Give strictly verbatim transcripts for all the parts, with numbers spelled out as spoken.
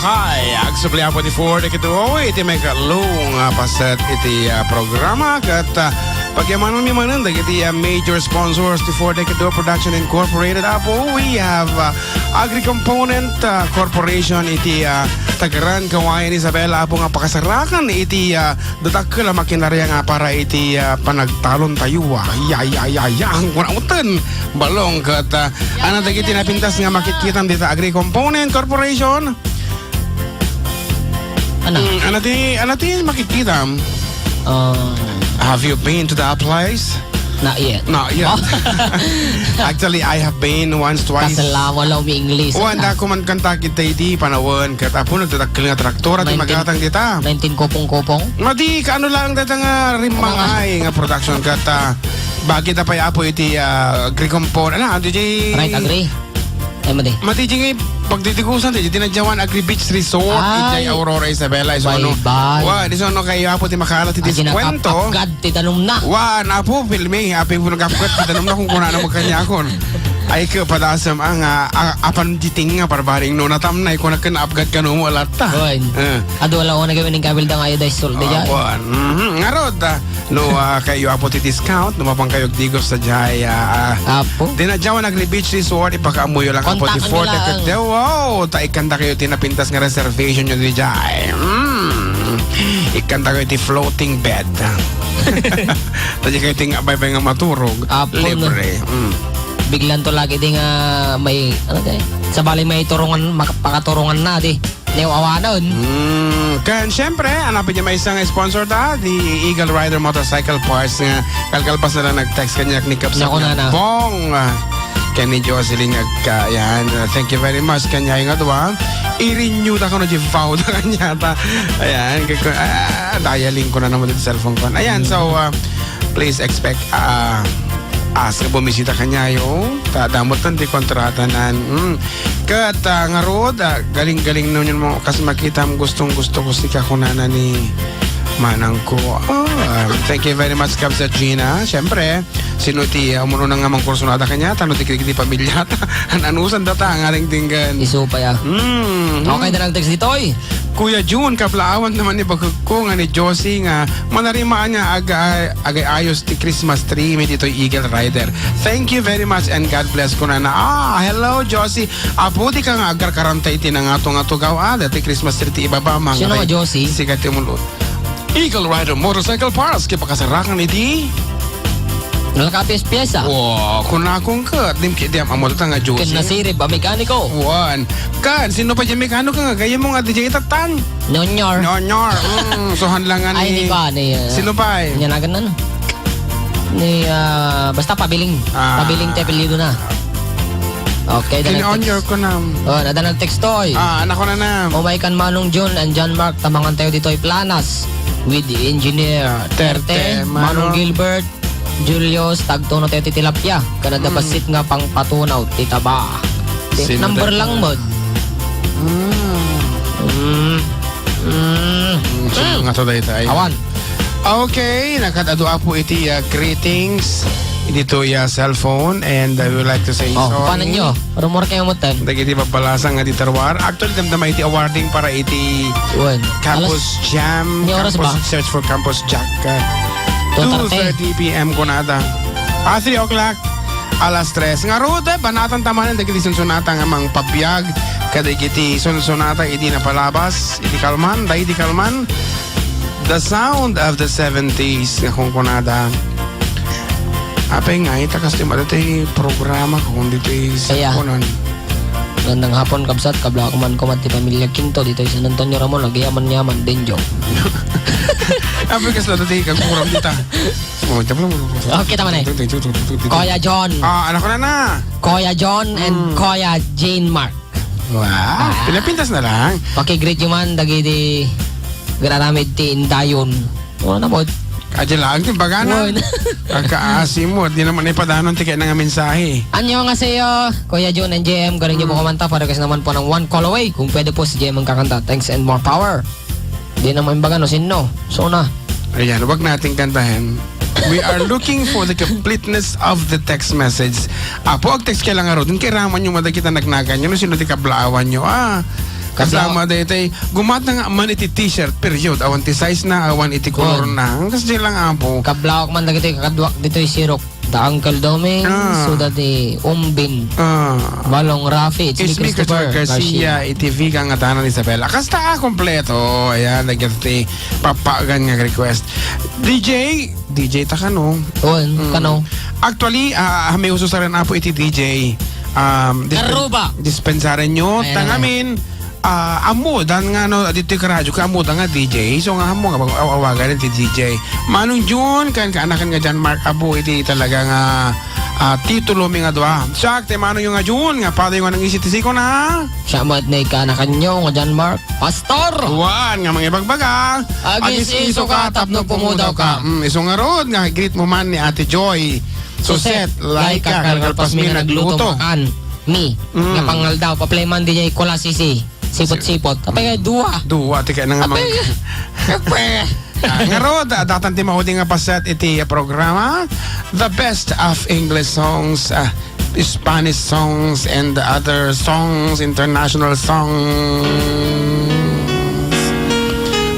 Hi, agsubli, Apo, ti Ford Ecuador iti maikatlo nga paset iti, ah, programa ket, ah, pagyamananmi manen dagiti, ah, major sponsors ti Ford Ecuador Production Incorporated. Apo, we have, ah, Agri-Component, ah, Corporation iti, ah, Tagaran, Cauayan, Isabela, Apo, nga pakasarakan iti, ah, dadakkel a makinaria nga para iti, ah, panagtalon tayo, ah. Ya, ya, ya, ya. Ang kuna uten, balong ket, ah, ana dagiti napintas nga makitkitam dita Agri-Component Corporation. Ano? Mm, ano ti, ano ti makikita? Uh, Have you been to that place? Not yet. Not yet. Oh. Actually, I have been once, twice. Kasla, wala umi-English. Wan, da kuman kanta kita iti panawen. Kat apo, nagdadakkel nga traktor at magatang dita. Nineteen kopong-kopong? Madi, kaano lang data nga rimangay nga production kat, ah, bakit apay apo iti, ah, Agri-Component? Ano, ano di? Right, agree. Ay, madi. Madi, di nga pagdidigusan, di, di na jawan Agri Beach Resort, ijay Aurora, Isabela, iso ano. Bye-bye. Wa, di so ano kayo, apo, ti makala ti diskwento. Agad ti danumna. Wa, na po, filmi, api po nagapkat ti danumna kung kuna na magkanyakon. Ay, ke, padasam ang, ah, ah, apan diting nga parbaring no natamnay, kuna ken apgat kano mo alatta. Oy. Eh. Adu ala ona gawin ng kabil da nga ayo da isul, di jay. Awan. Mhm. Ngarod, ah, No, ah, kayo apo ti discount, no mapan kayo agdigos sa jay, ah, ah. Apo. Di na jawan Agri Beach Resort, ipakaammoyo lang apo ti Kontakan nyo Fort lang. Lauderdale. Wow, ta ikanta kayo ti napintas nga reservation nyo di jay. Mm. Ikanta kayo ti floating bed. Ta di kayo ti nga baybay nga maturog. Apo, no. Libre. Mm. Biglan to lagi di nga may, ano tayo? Sa bali may turungan, mak-, pakaturungan na di. Ni awanen. Mm, ken siyempre, hanapin niya may isang sponsor ta, the Eagle Rider Motorcycle Parts nga kalkalpas na lang nag-text kanya ni Kapsat Naku, nga nana. Bong, ah, ken ni Jocelyn nga ka-, yan. Uh, thank you very much kanya yung adwa. I-renew ta ko na di vow na kanya ta. Ayan, kay ko, ah, dialing ko na naman dito cellphone ko. Ayan, so, uh, please expect, uh, us nga bumisita kanya yung ta-, damot lang di kontrata nan. Mm. Ket, ah, ngarud, ah, galing-galing no yun mo, kas makitam, gustong-gusto ko sika, kunana ni manang ko. Ah, thank you very much, Kabsat Gina. Siyempre, sino ti, ah, umuno na nga mangkursunada kanya, tano ti, ti pamilya ta. An-anusan data, ang aring dinggan. Isu pa ya. Mm. Okay, na lang text ditoy. Kuya Jun, kablaawan naman ni bagko nga ni Josie nga manarimaan nga aga-, agay-ayos ti Christmas tree mi ditoy Eagle Rider. Thank you very much and God bless, kunana. Ah, hello, Josie. Apo, di ka nga agkarkaranta iti nangato nga tugaw, ah, dati Christmas tree ti ibaba, mga Sino nga kay-, Josie? Sikat ti umulot. Eagle Rider Motorcycle Parts, kay pakasarakan iti Nalakapies-piesa. Wow, kunakong ka, dim ki, diam, amo ta nga Josie. Ken nasirib a mekaniko. Wan. Kan, sino pa dyan mekaniko nga? Gaya mo nga, di dyan itattan. Nonyor. Nonyor. Mm, so, hanlangan Ay, ni ni ba, ni, uh, Sino pa eh? Yan, agan na, no? Ni, ah, basta Pabiling. Ah. Pabiling ti apelyido na. Okay, Kini dana on text. Your kunam. Oh, nadana text toy. Ah, anak ko na na. Oh my kan Manong Jun and John Mark, tamangan tayo ditoy Planas with Engineer Terte, Terte, Manong Manong Gilbert, Julius, tagtuno tayo ti tilapia. Kanada Mm. basit nga pangpatunaw ti taba. Ti Sino number da-, lang mo. Mm. Mm. Mm. Mm, sino Mm. nga to dayta? Ay. Awan. Okay, nakatado po iti, uh, greetings dito ya cellphone, and I would like to say Oh, sorry. Paano nyo? Rumor kayo mo, Tan? Dagiti babbalasang nga di tarwar. Actually, damdama iti awarding para iti Wen. Campus Alas Jam, ni oras Campus ba? Search for Campus Jack, uh, Two thirty. Two thirty P M kunada. Ah, three o'clock. Alas tres. Ngarud, eh, banatan tamanen dagiti sunsunata nga mangpabiag kadagiti sunsunata idi napalabas iti kalman, daydi kalman. The Sound of the Seventies nga kunkunada. Apay nga, ita kas ti mada ti programa ko, kundi ti Kaya. Cellphone-an. Gandang hapon, kabsat, kabla ko man kumat ti pamilya Quinto, dito sa San Antonio Ramon, nagyaman-yaman, Denjo. Apay kas lada ti kagurang dita. Oh, tapos Okay, tama na eh. Koya John. Ah, anak ko na na. Koya John and Hmm. Koya Jane Mark. Wow, Ah. pinapintas na lang. Pakigreet nyo man, dagiti gararamid ti indayon. Wala na mo. Adya lang, ti bagana. Wala. Agkaasim mo, di naman ipadanon ti kaya nga mensahe. Anyo nga sa'yo, Kuya Jun and J M, galing niyo po Hmm. kumanta, para kasi naman po ng One Call Away. Kung pwede po si J M ang kakanta. Thanks and more power. Di naman baga, no, sino? So na. Ayan, wag nating kantahin. We are looking for the completeness of the text message. Apo, ag-text ka lang nga, Rodin. Kay raman yung madagita nagnagan nyo. No, sino ti kablaawan nyo? Ah, Kasla daytoy, gumatang man iti t-shirt, period. Awan ti size na, awan iti color na. Hanggang diay lang, Apo. Kablawak man dagitoy kakaduak ditoy sirok. Da Uncle Doming, ah, suda ti Umbin. Ah. Balong Rafi, it's me, Christopher Garcia, iti Viga nga Danan Isabela. Kasta a kompleto, ayan, lagyan ti papagan nga request. D J, D J ta kano? On, mm, kano? Actually, ah, ah, may ususaran, Apo, iti D J. Um, dispen-, Karuba. Dispensaran nyo, ayan, tangamin, ah, ammodan nga, no, ditoy ka radyo, ammodan nga D J. So nga, ammo nga, aw-, awagan ti D J. Manong Jun, kan kaanakan nga John Mark Abu, iti talaga nga, ah, titulo mi nga dua. Siak, ti manong nga Jun, nga padayo nga nang isi ti siko na. Siya met ni kaanakan nyo nga John Mark, Pastor! Wan, nga mangibagbaga. Agis-iso ka tapno pumudaw ka. Mm, isu ngarud, nga greet mo man ni Ate Joy. Suset, Suset, like ka, kalkalpas mi nga nagluto, makan mi. Mm. Nga pangaldaw, pa-play man di jay Kulasisi. Sipot-sipot. Apay nga, dua. Dua, ti kaya na nga mang- Apay, apay. Ah, ngarud, da-, datan ti maudi nga paset iti programa, The Best of English Songs, ah, Spanish songs, and other songs, international songs.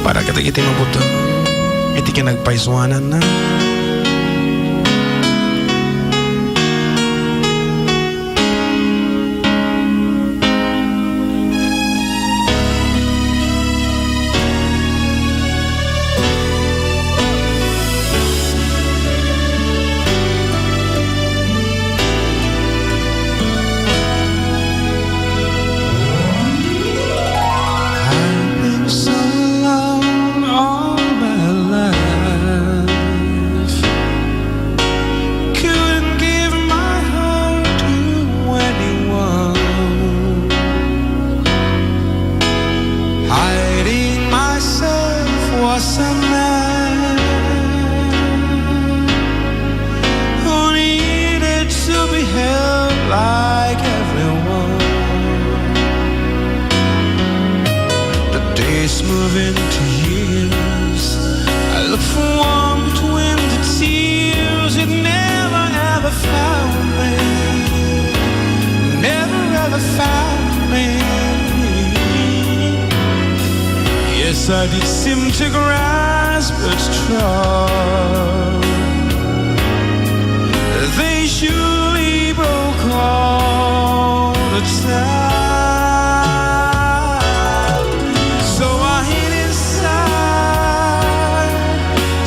Para kadagiti mabuton, iti kinagpaysuanan na. I've been so alone all my life. Couldn't give my heart to anyone. Hiding myself was a man who needed to be held like everyone. The days move into years. I look for warmth between the tears. It never ever found me. Never ever found me. Yes, I did seem to grasp at straws. They surely broke all the time. So I hid inside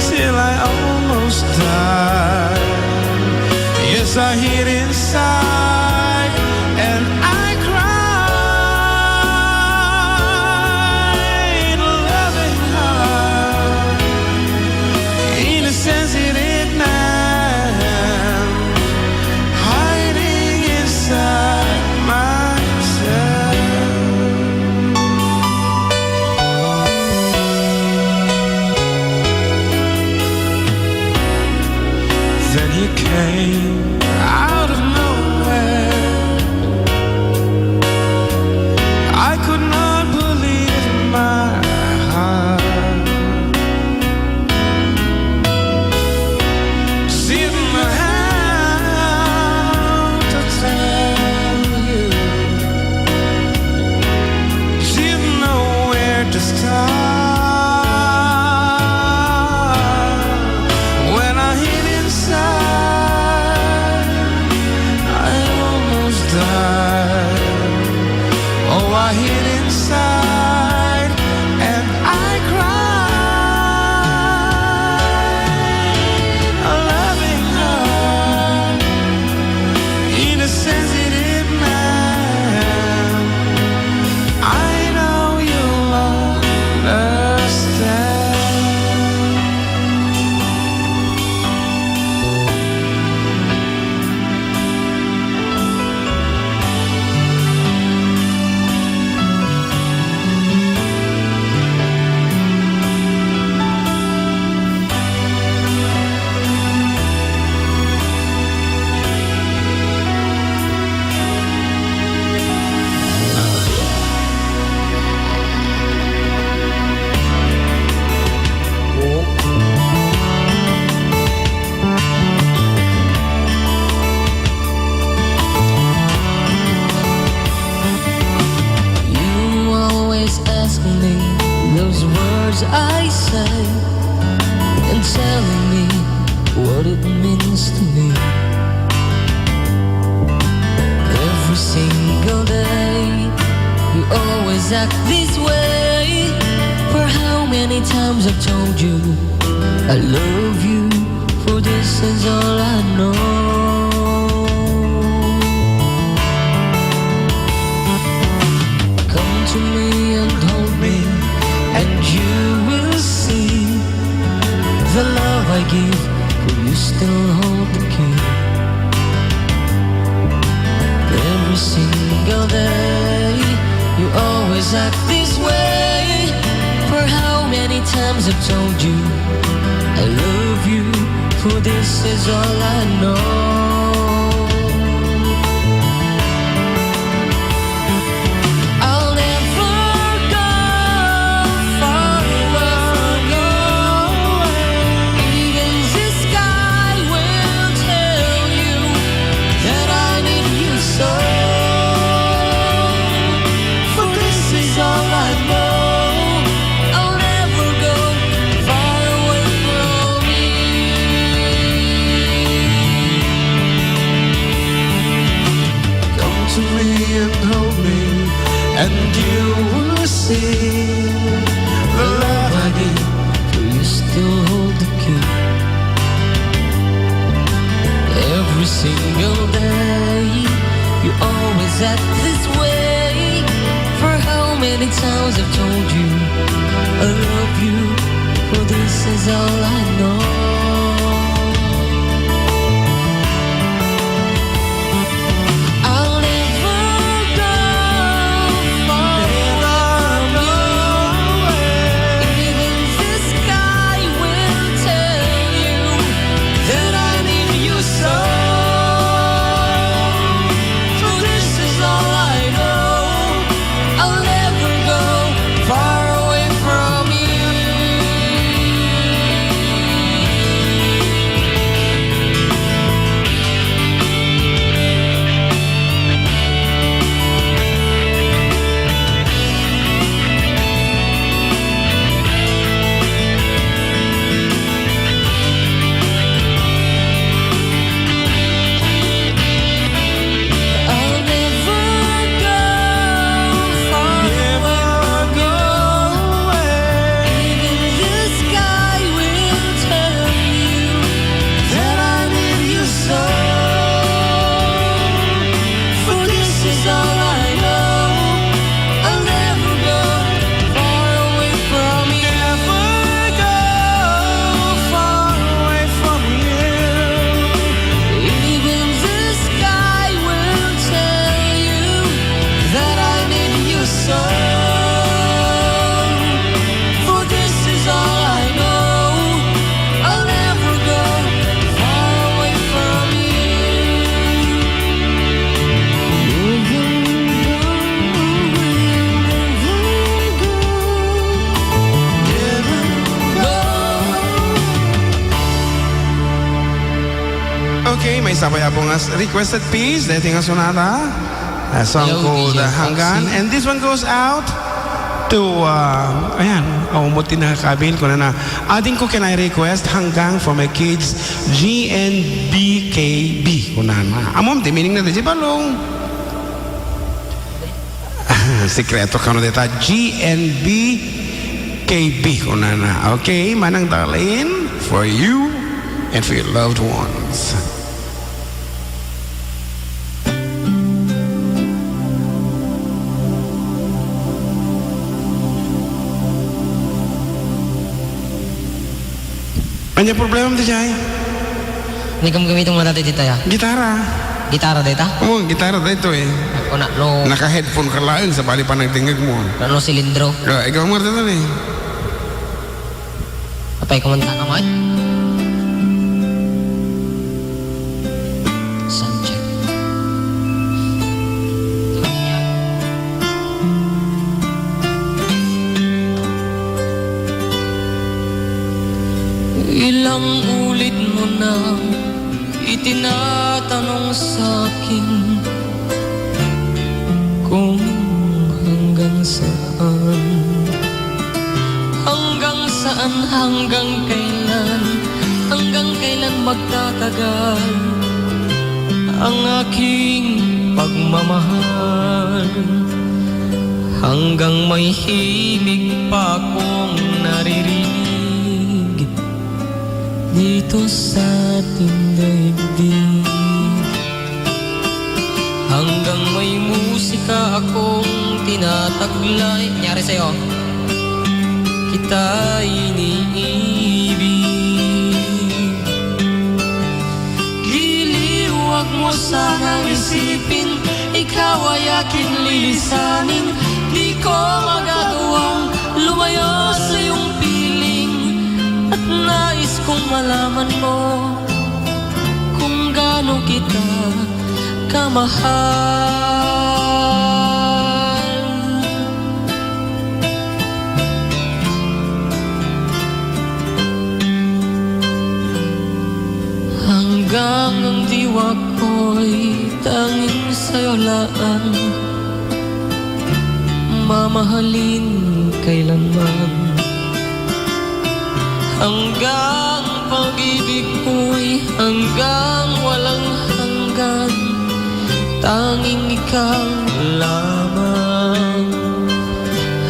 till I almost died. Yes, I hid inside and I cried, loving heart, in a sensitive man, hiding inside myself. Then you came out of nowhere. act this way. For how many times I've told you I love you, for this is all I know. Come to me and hold me, and you will see the love I give, for you still hold the key. Every single day, you always act this way. For how many times I've told you I love you, for this is all I know. I'll never go far away from you. Even the sky will tell you that I need you so. For this is all I know. I'll never go far away from you. Come to me and hold me, and you will see the love I give, for you still hold the key. Every single day, you always act this way. For how many times I've told you I love you, for this is all I know. I'll never go far from you. Even the sky will tell you that I need you so. For this is all I know. I'll never go far away from you. I'll never go far away. Even the sky will tell you that I need you so. For this is all I know. I'll never go far away from you. Never go far away from you. Even the sky will tell you that I need you so. For this is all I know. I'll never go far away from you. Never go away, never go, never go. Okay, maysa pay a bungas requested piece. Daytoy nga sonata. A song called, uh, Hanggan. And this one goes out to, uh, ayan, oh, mo ti nakakabil, kunana, "Adingko, can I request Hanggang for my kids, G N B K B?" Kunana. Ammom ti meaning na daydiay ballon? Sekreto kano dayta, G N B K B, kunana. Okay, Manang Darlene, for you and for your loved ones. Ania problemam daydiay? Ni gamgamitem nga daytoy, Taya. Gitara. Gitara dayta? Oo, gitara daytoy. Ako na, no. Naka-headphone ka laeng sa bali panagdingegmo. No, no, silindro. Ah, ikaw, Marta, tani. Apay ko man ta, kamay. Sound check. Ilang ulit mo na itinatanong sa akin kung hanggang saan. Hanggang saan, hanggang kailan, hanggang kailan magtatagal ang aking pagmamahal? Hanggang may himig pa akong naririnig dito sa ating daigdig. Hanggang may musika akong tinataglay. Nangyari sa'yo? Kita iniibig. Giliw, wag mo sanang isipin, ikaw ay aking lilisanin. Di ko magagawang lumayo sa iyong piling. At nais kong malaman mo kung gaano kita kamahal. Hanggang ang diwa ko'y tanging sa'yo lang, mamahalin kailanman. Hanggang pag-ibig ko'y hanggang walang hanggan, tanging ikaw lamang.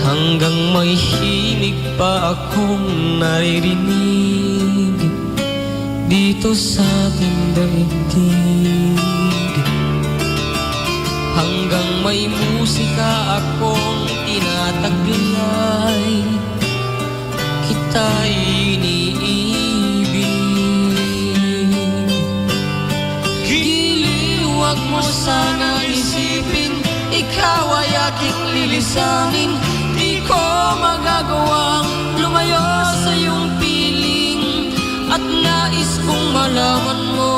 Hanggang may himig pa akong naririnig dito sa ating daigdig. Hanggang may musika akong tinataglay, kita iniibig. Giliw, wag mo sana isipin, ikaw ay aking lilisanin. Di ko magagawang lumayo sa iyong piling. At nais kong malaman mo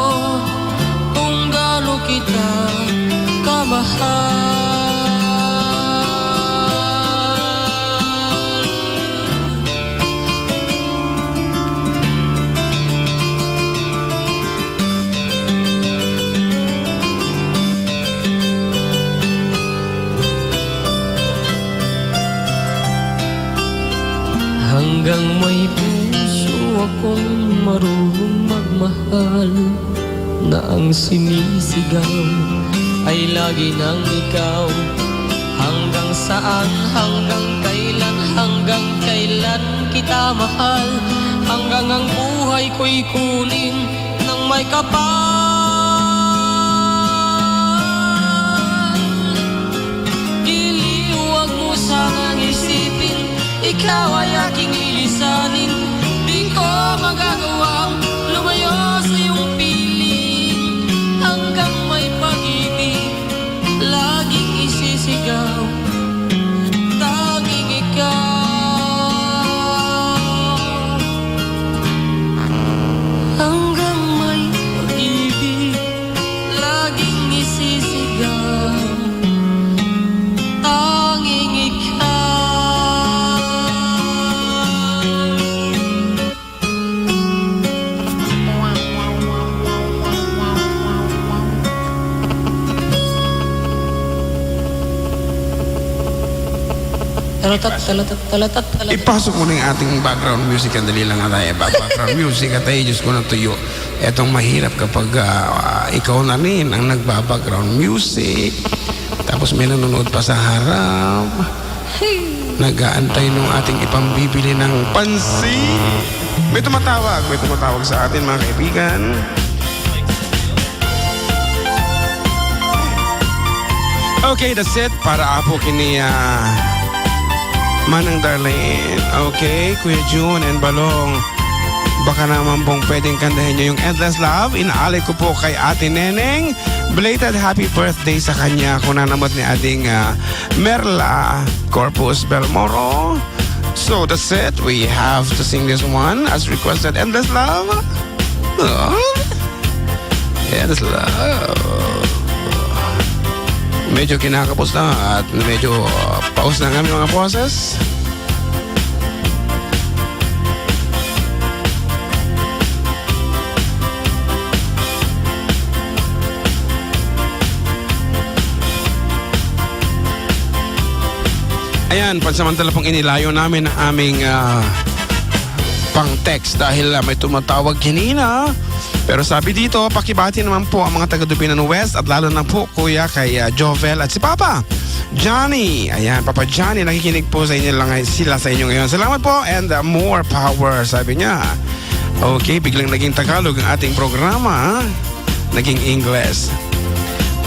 kung gaano kita kamahal. Hanggang may puso akong marunong magmahal, na ang sinisigaw ay lagi nang ikaw. Hanggang saan, hanggang kailan, hanggang kailan kita mahal? Hanggang ang buhay ko'y kunin ng may kapal. Giliw, wag mo sanang isipin, ikaw ay aking lilisanin. Di ko magagawang lumayo sa iyong piling. Hanggang may pag-ibig, laging isisigaw, tanging ikaw. Hanggang may pag-ibig, laging isisigaw, tanging ikaw. Talatat, talatat, talatat, talatat. Ipasok mo na yung ating background music. Ang dali lang nga tayo. Ba-, background music at tayo, Diyos ko, natuyo. Etong mahirap kapag, ah, ikaw na rin ang nagba-background music. Tapos may nanonood pa sa harap. Nag-aantay nung ating ipambibili ng pansit. May tumatawag, may tumatawag sa atin, mga kaibigan. Okay, that's it. Para apo kini, ah, Manang Darlene. Okay, Kuya Jun and Balong. Baka naman pong pwedeng kantahin nyo yung Endless Love. Inaalay ko po kay Ate Neneng. Belated happy birthday sa kanya. Kung nanamot ni Ading, ah, Merla Corpus Belmoro. So that's it. We have to sing this one as requested. Endless Love. Love. Endless Love. Medyo kinakapos na at medyo, uh, paus na ang aming mga boses. Ayan, pansamantala pong inilayo namin ang aming, ah, pang-text dahil, ah, may tumatawag kanina. Pero sabi dito, pakibati naman po ang mga taga Dubinon West at lalo na po, Kuya, kay, ah, Jovel at si Papa Johnny. Ayan, Papa Johnny, nakikinig po sa inyo lang, sila sa inyo ngayon. Salamat po and, ah, more power, sabi niya. Okay, biglang naging Tagalog ang ating programa, ha? Naging English.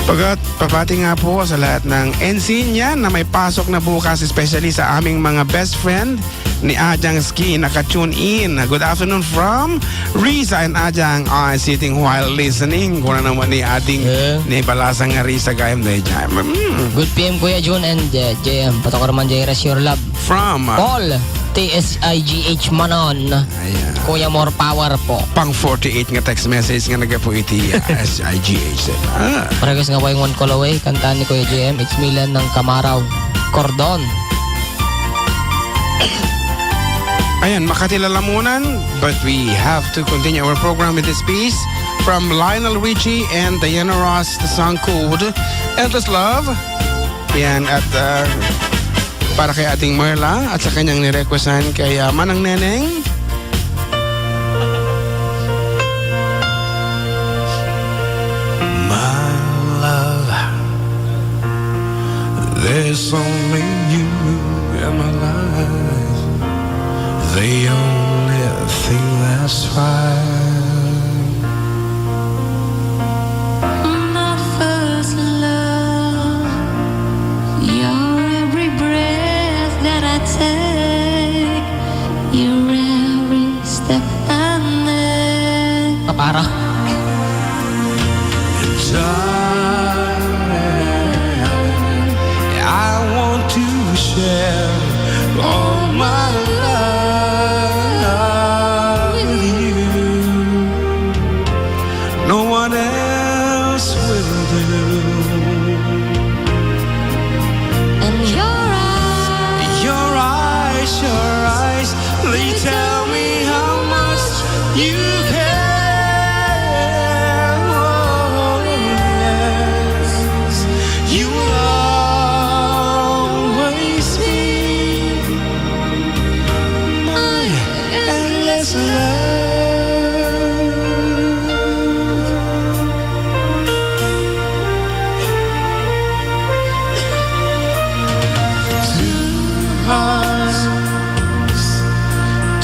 Pagat-, pabati nga po sa lahat ng N C niyan na may pasok na bukas, especially sa aming mga best friend ni Ajang Ski, naka-tune in. Good afternoon from Risa and Ajang. I sitting while listening. Kuna naman ni ating Eh. ni Balasang nga Risa gayam na dyan. Mm. Good P M, Kuya Jun and, uh, J M. Patok naman, J R S, your love. From, uh, Paul, T S I G H Manon. Ayan. Kuya, more power po. Pang forty-eight nga text message nga nagapu iti, uh, S I G H. Ah. Paregas nga Wayng One Call Away, kanta ni Kuya J M, It's Milan ng Kamaraw. Cordon. Ayan, Makati Lalamunan, but we have to continue our program with this piece from Lionel Richie and Diana Ross, the song called Endless Love. Yan, at, uh, para kay Ating Marla at sa kanyang nirequestan kay, uh, Manang Neneng. My love, there's only you in my life. The only thing that's right. My first love, your every breath that I take, your every step I make. Papara. Darling, I want to share all my love with you. No one else will do. And your eyes, your eyes, your eyes, they tell me how much you care. Oh, yes, you will always be my endless love. Two hearts,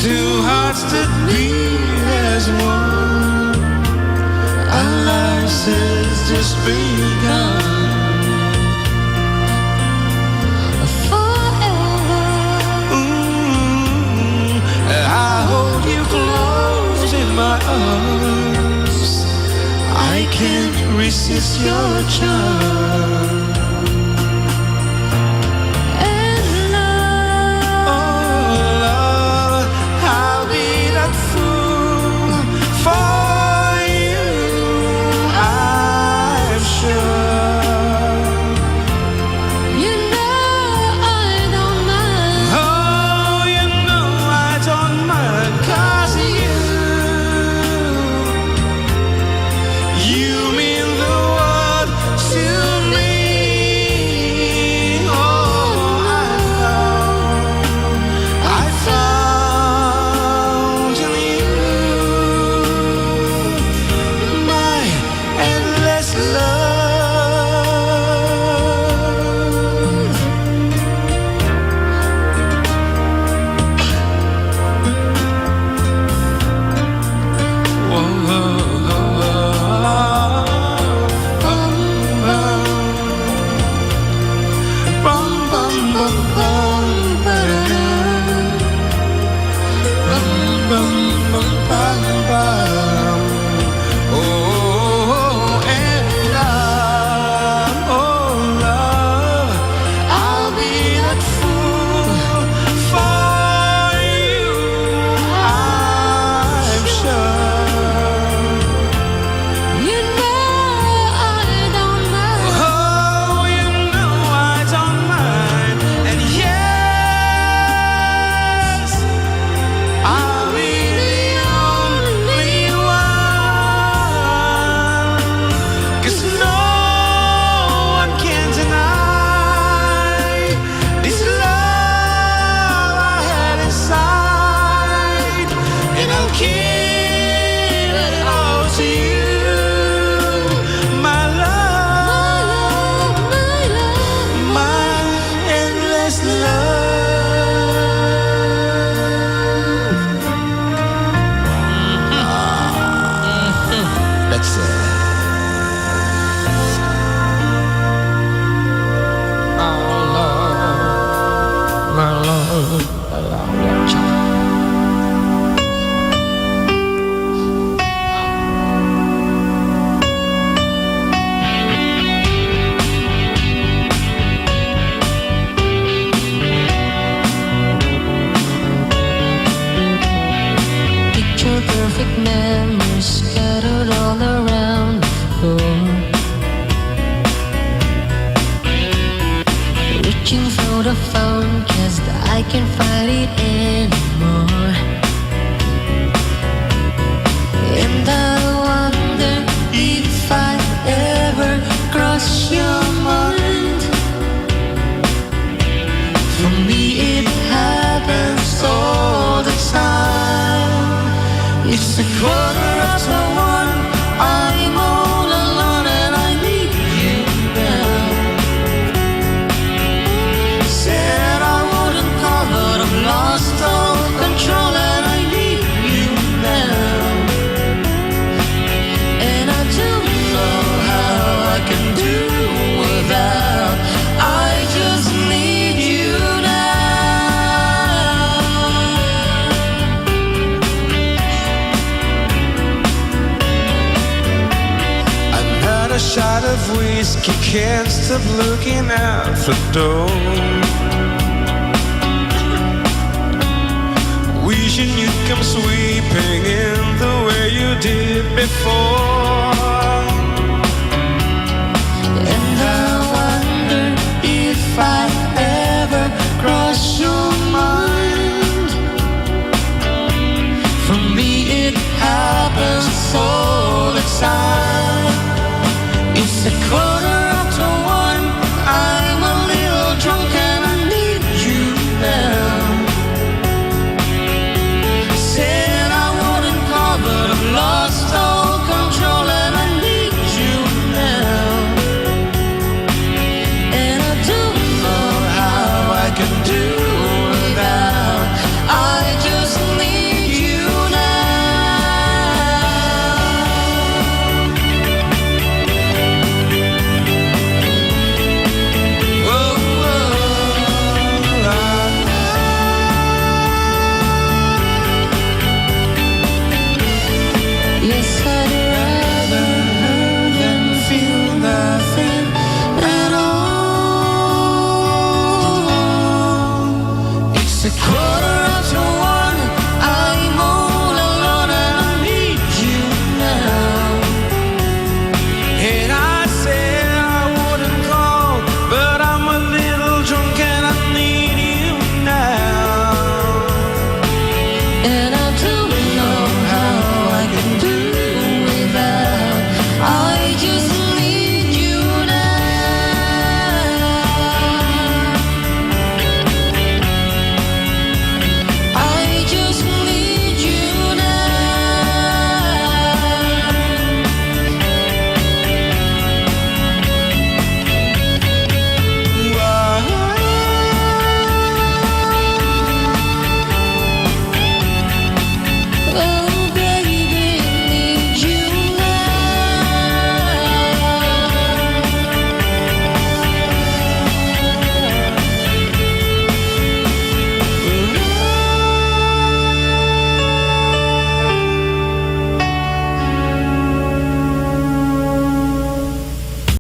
two hearts that beat as one. Our lives has just begun. Forever. Mm, I hold you close in my arms. I can't resist your charm. And love, oh, love, I'll be that fool for you, I'm sure. You know I don't mind. Oh, you know I don't mind, 'cause you, you mean the world to me. Looking through the phone, 'cause I can't fight it anymore. And I wonder if I ever cross your mind. For me, it happens all the time. It's a quarter after one. I'm all alone and I need you now. Said I wouldn't call, but I've lost all control and I need you now. And I don't know how I can do without. I just need you now. Another shot of whiskey, can't stop looking out the door. Wishing you'd come sweeping in the way you did before.